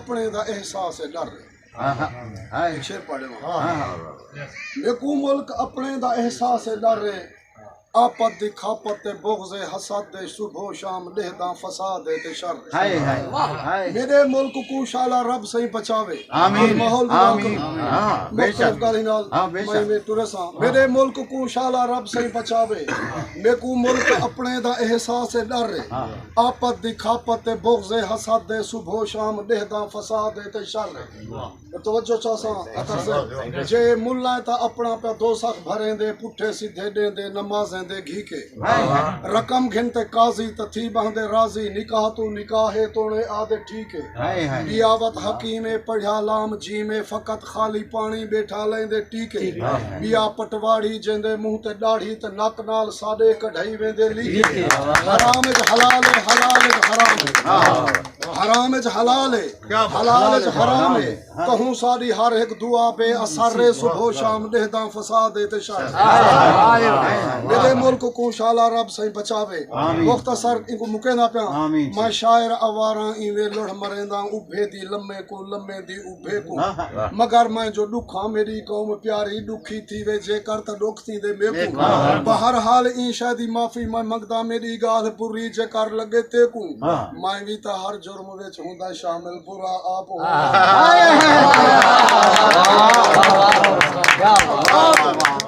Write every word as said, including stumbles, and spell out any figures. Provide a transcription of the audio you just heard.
اپݨے دا احساس ڈر ہے۔ ہائے۔ شعر پڑھے وہاں۔ میکوں ملک اپݨے دا احساس ڈر ہے۔ آپت دی کھاپت تے بغض ہے، حسد دے، صبح و شام ݙیہداں فساد ہے تے شر۔ ہائے ہائے۔ میݙے ملک کوں شالا رب سائیں بچاوے۔ آمین۔ ماحول دی ڳالھ کروں۔ مختلف ڳالھیں نال میں ایویں ٹرساں۔ میݙے ملک کوں شالا رب سائیں بچاوے۔ میکوں ملک اپݨے دا احساس ہے ڈر ہے۔ آپت دی کھاپت تے بغض ہے، حسد دے، صبح و شام ݙیہداں فساد ہے تے شر ہے۔ توجہ چاہساں اطہر صاحب، جے ملائیں تاں اپݨا پیا دوزخ بھریندے، پٹھے سدھے ݙیندے نمازیں دے گھیکے۔ رقم گھن تے قاضی تاں تھی ٻہندے راضی، نکاح توں نکاح ہے توڑے آہدے ٹھیک ہے۔ ٻیا وت حکیم ہے، پڑھیا لام جیم ہے، فقط خالی پاݨی ٻیٹھا لیندے ٹیکے۔ ٻیا پٹواڑی جیندے منہ تے ݙاڑھی تے نک نال ساݙے کڈھائی ویندے لیکے۔ حرام اچ حلال ہے، حلال اچ حرام ہے۔ حرام اچ حلال ہے، حلال اچ حرام ہے۔ تہوں ساݙی ہر ہک دعا بے اثر ہے، صبح و شام ݙیہداں فساد ہے تے شر۔ میݙے ملک کوں شالا رب سائیں بچاوے۔ مختصر اینکوں مکیندا پیاں۔ میں شاعر آواراں ایویں لڑھ مرینداں، ابھے دی لمے کوں، لمے دی ابھے کوں۔ مگر میں جو ݙکھاں میݙی قوم پیاری، ݙکھی تھیوے جے کر تاں ݙکھ تھیندے میکوں۔ بہرحال ایں شے دی معافی میں منگداں، میݙی ڳالھ بری جے کر لڳے تیکوں۔ میں وی تاں ہر جرم وچ ہوندا شامل، برا آپ ہوندا۔